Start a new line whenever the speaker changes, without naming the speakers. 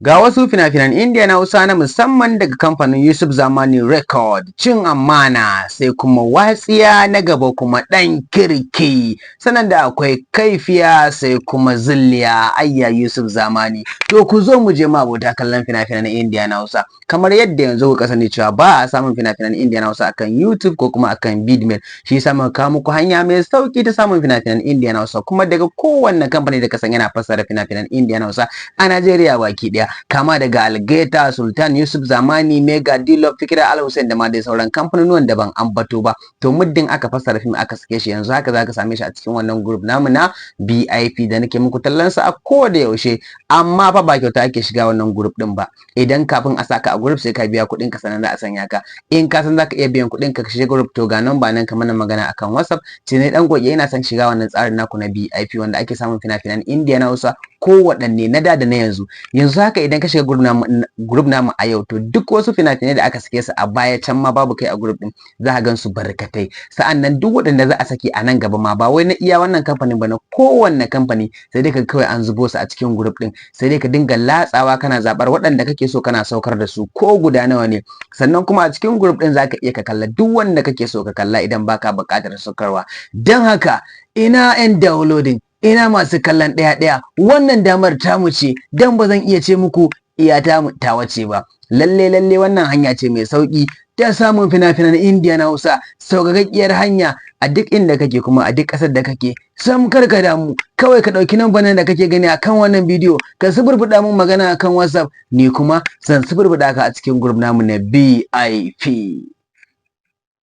Ga wasu fina-finan Indiya na Hausa na musamman daga kamfanin Yusuf Zamani Record, Cin Amana, sai kuma Watsiya, na gaba kuma Ɗan Kirki, sannan da akwai Kaifiya, sai kuma Zilliya. Ayya Yusuf Zamani. To ku zo mu je, abota kallon fina-finan Indiya na Hausa. Kamar yadda yanzu kuka sani cewa ba a samun fina-finan Indiya na Hausa akan YouTube ko kuma akan Vidmail. Shi yasa muka kawo muku hanya mai sauki ta samun fina-finan Indiya na Hausa, kuma daga kowanne kamfani da ka san yana fassara fina-finan Indiya na Hausa a Najeriya baki ɗaya. Kama daga Algeta, Sultan, Yusuf Zamani, Mega, Dilo, Fikira Al Hussein da ma dai sauran kamfanonuwan da ban ambato ba. To muddin aka fassara fim aka sake shi, yanzu haka zaka same shi a cikin wannan group namu na BIP da nake muku tallan sa a koda yaushe. Amma fa ba kyauta ake shiga wannan group din ba. Idan kafin a saka a group sai ka biya kuɗin ka sannan za a sanya ka. In ka san zaka iya biyan kuɗin ka shiga group, to ga number nan kamar magana akan WhatsApp. Ce ne dan goge yana son shiga wannan tsarin naku na BIP wanda ake samun fina-finan Indiya na Hausa kowaɗanne, na da da na yanzu. Yanzu haka idan ka shiga group namu a yau, to duk wasu fina-finai da aka sake su a baya can ma babu kai a group din, za ka gan su barkatai. Sa'annan duk waɗanda za a saki a nan gaba ma, ba wai na iya wannan kamfanin ba, na kowanne kamfani, sai dai ka kawai an zubo su a cikin group din, sai dai ka dinga latsawa kana zabar waɗanda kake so kana saukar da su, ko guda nawa ne. Sannan kuma a cikin group din zaka iya ka kalla duk wanda kake so ka kalla idan baka buƙatar saukarwa. Don haka ina 'yan downloading, ina masu kallon ɗaya ɗaya, wannan damar tamu ce, dan ba zan iya ce muku iya tamu tawa ce ba. Lalle lalle wannan hanya ce mai sauki ta samun fina-finan Indiya na Hausa, sauƙaƙƙiyar hanya, a duk inda kake kuma a duk ƙasar da kake. Sam kar ka damu, kawai ka ɗauki namban nan da kake gani a kan wannan bidiyo, ka suburbuɗa mun magana akan WhatsApp, ni kuma zan suburbuɗa ka a cikin group namu na BIP.